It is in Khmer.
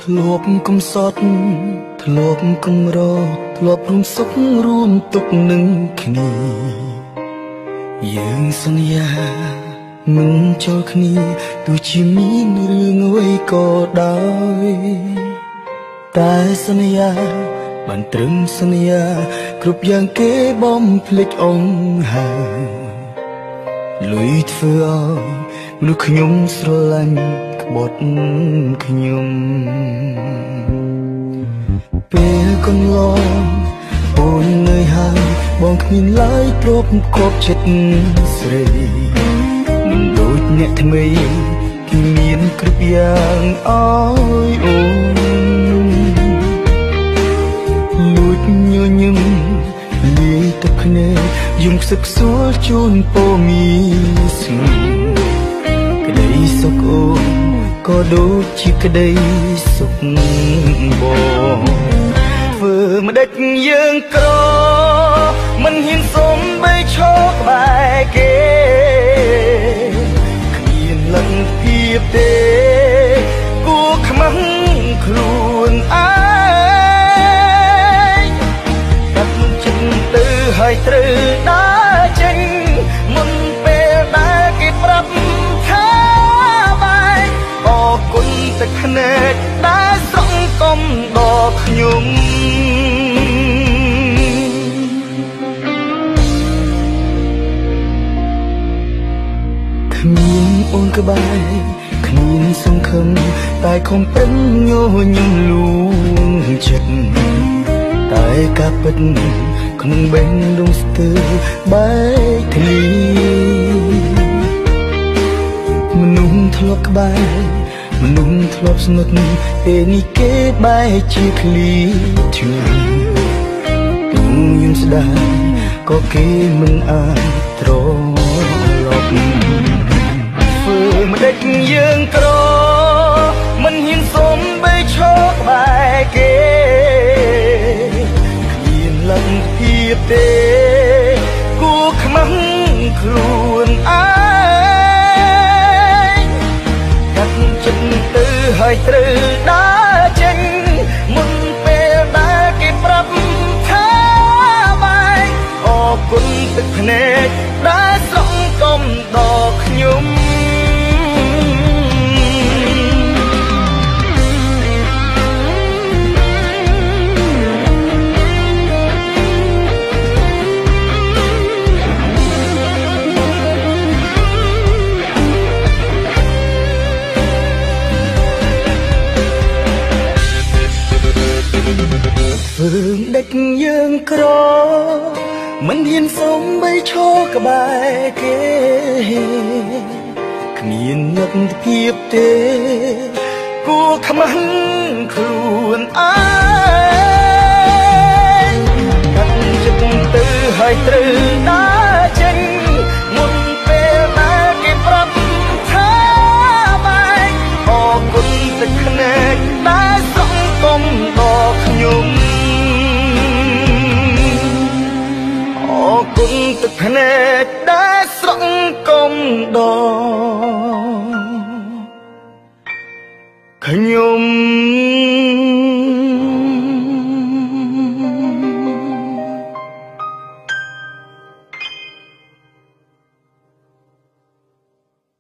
ធ្លាប់កំសត់ធ្លាប់កំរធ្លាប់រួមសុខរួមទុក្ខនឹងគ្នាយើងសន្យាមិនចូលគ្នាទោះជាមានរឿងអ្វីក៏ដោយតែសន្យាបានត្រឹមសន្យាគ្រប់យ៉ាងគេបំភ្លេចអងហើយលុយធ្វើឲ្យមនុស្សខ្ញុំស្រឡាញ់ក្បត់ខ្ញុំពេលកន្លងអូននឿយហើយបងគ្មានឡើយទ្របគប់ចិត្តស្រីមិនដូចអ្នកថ្មីគេមានគ្រប់យ៉ាងអើយអូនលួចញញឹមលាយទឹកភ្នែកយំខ្សឹកខ្សួលជូនពោមីស្ងក្តីសុខអូនក៏ដូចជាក្តីសុខបងធ្វើម្ដេចយើងក្រមិនហ៊ានសុំបីឈរក្បែរគេគ្មានលទ្ធភាពទេគួរខ្មាស់ខ្លួនឯងកាត់ចិត្តទៅហើយត្រូវដើរចេញមុនពេលដែលគេប្រាប់ថាបែកអរគុណទឹកភ្នែកដែលស្រង់កុំដល់ខ្ញុំគ្មានអូនក្បែរគ្មានសង្ឃឹមតែខំប្រឹងញញឹមលួងចិត្តតែការពិតក្នុងបេះដូងស្ទើរបែកធ្លាយមនុស្សធ្លាប់ក្បែរមនុស្សធ្លាប់ស្និទ្ធពេលនេះគេបែរជាឃ្លាឆ្ងាយទូយំស្ដាយក៏គេមិនអាចត្រឡប់ធ្វើម្ដេចយើងក្រមិនហ៊ានសុំបីឈរក្បែរគេគ្មានលទ្ធភាពទេគួរខ្មាស់ខ្លួនឯងកាត់ចិត្តទៅហើយត្រូវដើរចេញមុនពេលដែលគេប្រាប់ថាបែកអរគុណទឹកភ្នែកដែលស្រង់កុំដល់ខ្ញុំធ្វើដេចយើងក្រមិនហ៊ានសុំបីឈរក្បែរគេគ្មានលទ្ធភាពទេគួរខ្មាស់ខ្លួនឯងកាត់ចិត្តទៅហើយត្រូវដើរចេញមុនពេលដែលគេប្រាប់ថាបែកអរគុណទឹកភ្នែកដែលស្រង់កុំដល់ខ្ញុំអរគុណទឹកភ្នែកដែលស្រង់កុំដល់ខ្ញុំ។